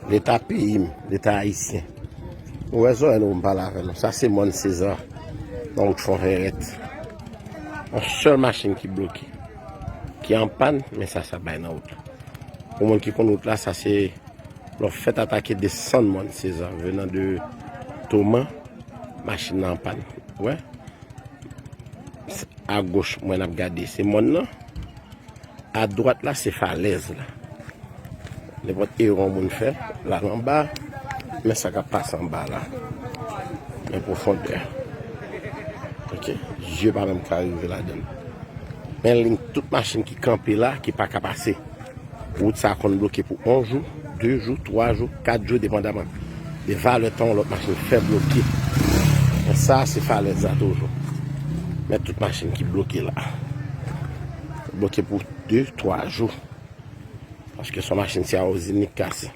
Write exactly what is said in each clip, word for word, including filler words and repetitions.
Leta peyi m, Leta ayisyen. Ou wè zòrèy nou pou m pale avè nou. Sa se mòn Seza, nan wout Fon Vèrèt. Yon sèl machin ki bloke, ki an pàn, men sa, sa bay nan wout la. Pou moun ki konn wout la, sa se lè w fèt atake desann mòn Seza, venan de Toman, machin nan an pàn. Ou wè? Agoch, mwen ap gade, se mòn nan. Adwat la, se falèz la. Nenpòt erè yon moun fè, l al anba, men sa k ap pase anba la. Men pwofondè. Ok, zye pa menm ka rive ladann. Men liy tout machin ki kanpe la, ki pa ka pase. Wout sa a konn bloke pou yon jou, de jou, twa jou, kat jou, depandaman de valè tan yon lòt machin fè bloke. Men sa, se falèz la toujou. Men tout machin ki bloke la. Bloke pou de, twa jou. Paske se yon machin tyawouzin li k kase.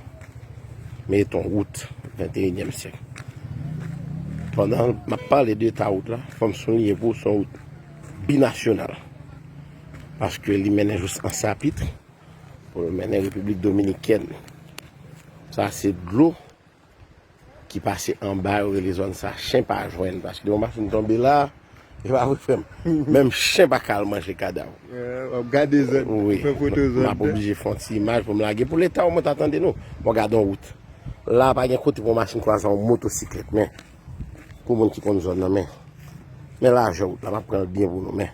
Men se yon wout venteyinyèm syèk. Pandan m ap pale de eta wout la, fò m souliye pou se yon wout binasyonal. Paske li mennen jous Ansapit, pou l mennen Repiblik Dominikèn. Sa se dlo ki pase anba, yo rele zòn sa, chen pa jwenn. Paske yon machin tonbe la, e pa vre, frè m. Menm chen pa ka al manje kadav. Eh, w ap gade zòn, wi, fè foto zòn. M ap oblije fè yon ti imaj pou m lage pou leta omwen ta tande nou. Bon, gade yon wout. La, pa gen kote pou yon machin kwaze yon motosiklèt, men pou moun ki konn zòn nan, men, men lajè wout la, m ap pran l byen pou nou, men,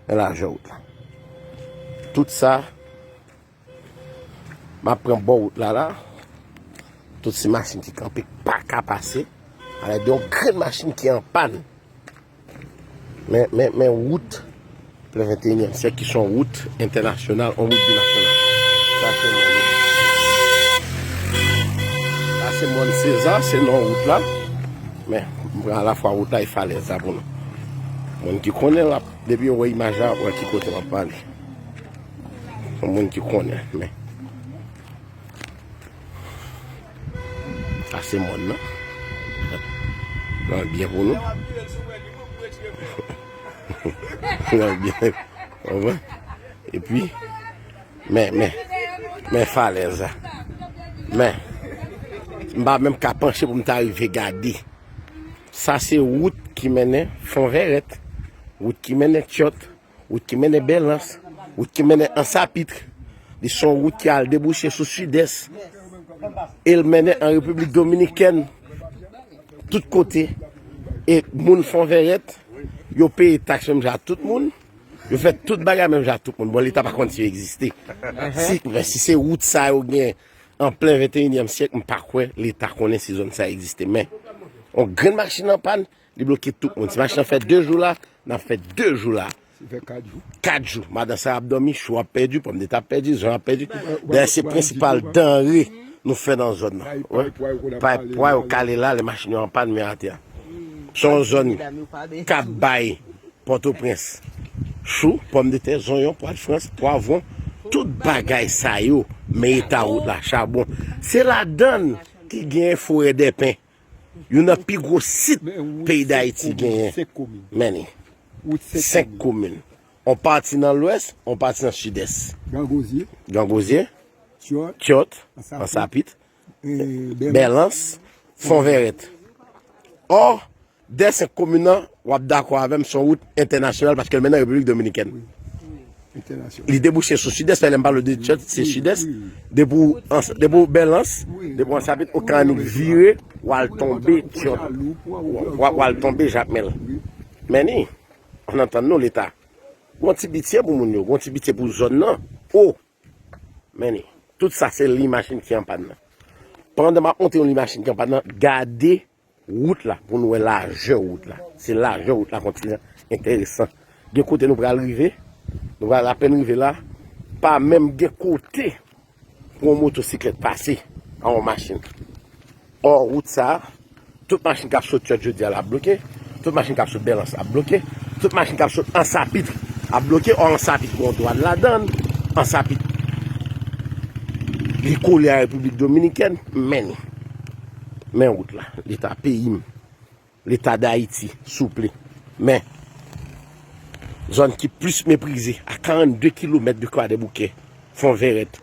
men lajè wout la. Tout sa, m ap pran bò wout la, la. Tout se machin ki kanpe, k pa ka pase. Alè de yon grenn machin ki an pàn. Men, men, men wout plen venteyinyèm syèk ki se yon wout entènasyonal, yon wout binasyonal. Sa se mòn. Sa se mòn Seza, se non wout la. Men, m pran alafwa wout la e falèz la pou nou. Moun ki konnen l ap, depi yo wè imaj la, wè ki kote m ap pale. Yon moun ki konnen, men. Sa se mòn nan. Nan byen pou nou. Nan byen. Konprann? Epi, men, men, men falèz la. Men, m pa menm ka panche pou m ta rive gade. Sa se wout ki mennen Fon Vèrèt. Wout ki mennen Tyòt. Wout ki mennen Bèlans, wout ki mennen Ansapit. Li se yon wout ki al debouche sou Sidès. E l mennen an Repiblik Dominikèn. Tout kote. E moun Fon Vèrèt, yo peye taks menm jan ak tout moun. Yo fè tout bagay menm jan ak tout moun. Bon, leta pa konn si yo egziste. Si, men si se wout sa yo gen an plen venteyinyèm syèk, m pa kwè leta konnen si zòn sa egziste. Men, yon grenn machin an pàn, li bloke tout moun. Si machin nan fè de jou la, n ap fè de jou la. Si fè kat jou. Kat jou. Madan sa ap dòmi, chou ap pèdi, pòmdetè ap pèdi, zòn ap pèdi. Dayè, se prensipal danre nou fè nan zòn nan. Pay pwa yo kale la, lè machin yo an pàn, men atè a. Se yon zòn k ap bay Pòtoprens. Chou, pòmdetè, zonyon, pwa de Frans, pwavwon, tout bagay sa yo, men eta wout la, chabon. Se ladann ki gen forè dèpen. Youn nan pi gwo sit peyi Dayiti genyen. Men li. Senk komin. On pati nan lwès, on pati nan sidès. Gran Gozye. Gran Gozye. Tyòt. Tyòt. Ansapit. Ansapit. Eh, Bèlans. Bèlans. Fon Vèrèt. Ò, de senk komin nan, w ap dakò avè m, se yon wout entènasyonal paske l mennen Repiblik Dominikèn. Wi. Entènasyonal. Li debouche sou sidès, lè m pale de Tyòt, se sidès. Wi. Depi w, depi w Bèlans, depi w Ansapit, ou ka annik vire, w al tonbe Tyòt. W, w, w al tonbe Jakmèl. Men ni, ann antann nou, leta. Gon ti pitye pou moun yo, gon ti pitye pou zòn nan. O! Men ni, tout sa se liy machin ki an pàn nan. Pandan m ap montre nou liy machin ki an pàn nan, gade wout la, pou nou wè lajè wout la. Se lajè wout la kontinyan enteresan. Gen kote nou pral rive, nou pral apèn rive la, pa menm gen kote pou yon motosiklèt pase ak yon machin. Ò, wout sa a, tout machin k ap sot Tyòt jodi a la ap bloke, tout machin k ap sot Bèlans ap bloke, tout machin k ap sot Ansapit ap bloke, ò, Ansapit gon dwàn ladann, Ansapit li kole a Repiblik Dominikèn, men ni. Men wout la, leta peyi m, leta Dayiti, souple. Men, zòn ki plis meprize, a karannde kilomèt de Kwadèboukè, Fon Vèrèt.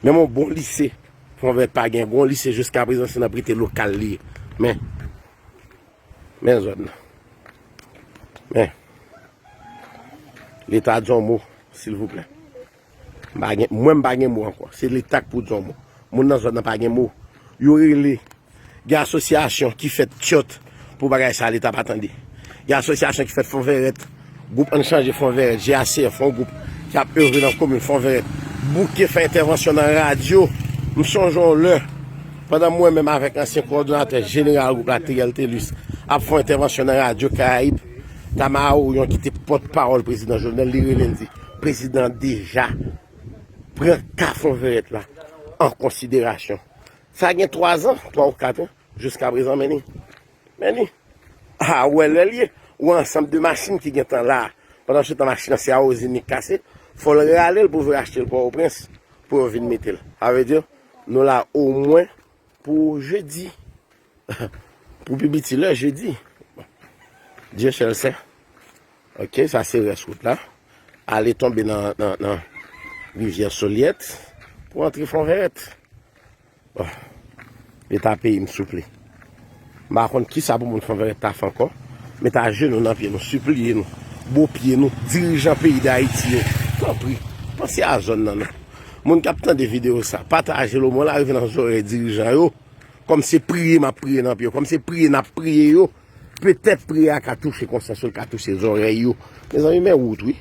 Menm yon bon lise, Fon Vèt pa gen. Gon lise jiska prezan se nan prete lokal li ye. Men, men zòn nan. Men, Leta di yon mo, silvouplè. M pa gen, mwen m pa gen mo ankò. Se Leta k pou di yon mo. Moun nan zòn nan pa gen mo. Yo rele, gen asosyasyon ki fèt tyòt pou bagay sa, Leta pa tande. Gen asosyasyon ki fèt Fon Vèt, gwoup Ann Chanje Fon Vèt, G A C F, yon gwoup ki ap evre nan komin Fon Vèt, bouke fè entèvansyon nan radyo. M sonje yon lè, pandan mwen menm avèk ansyen kowòdonatè jeneral gwoup la, Teriel Thelus, ap fè yon entèvansyon nan radyo Karayib, Tama Orion ki te pòtpawòl prezidan Jovenel, li rele l di, prezidan deja pran ka Fon Vèt la an konsiderasyon. Sa gen twa zan, twa ou kat an, jiska prezan, men ni, men ni. A, ou wè lè l ye, ou ansanm de machin ki gentan la. Pandan se tan machin nan se a ozin li kase, fò l rale l pou vin achte l Pòtoprens pou yo vin mete l. Sa vle di, nou la omwen pou jedi. Pou pi piti lè jedi. Dieu seul sait. Ok, sa se rès wout la. Ale tonbe nan, nan, nan rivyè Solyèt pou antre Fon Vèt. Bon. Leta peyi m, souple. M pa konn kisa pou moun Fon Vèt ta fè ankò. Met ajenou nan pye nou, sipliye nou, bo pye nou, dirijan peyi Dayiti yo. Tanpri, panse a zòn nan non. Moun k ap tande videyo sa, pataje l omwen l arive nan zòrèy dirijan yo. Kòm se priye m ap priye nan pye yo, kòm se priye n ap priye yo, petèt priye a ka touche konsyans yo, l ka touche zòrèy yo. Mezanmi, men wout wi.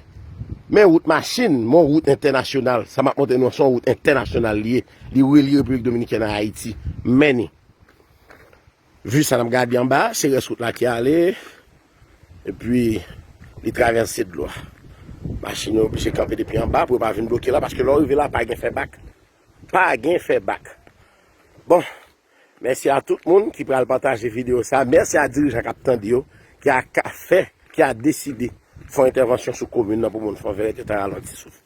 Men wout machin, men wout entènasyonal. Sa m ap montre nou an, se yon wout entènasyonal li ye. Li relye Repiblik Dominikèn a Ayiti. Men ni. Vi sa n ap gade anba, se rès wout la ki ale. Epi, li travèse dlo a. Machin yo oblije kanpe depi anba pou yo pa vin bloke la, paske lè w rive la, pa gen fè bak. Pa gen fè bak. Bon, mèsi a tout moun ki pral pataje videyo sa. Mèsi a dirijan k ap tande yo, ki a ka fè, ki a deside fè yon entèvansyon sou komin nan pou moun Fon Vèt yo ta rale yon ti souf.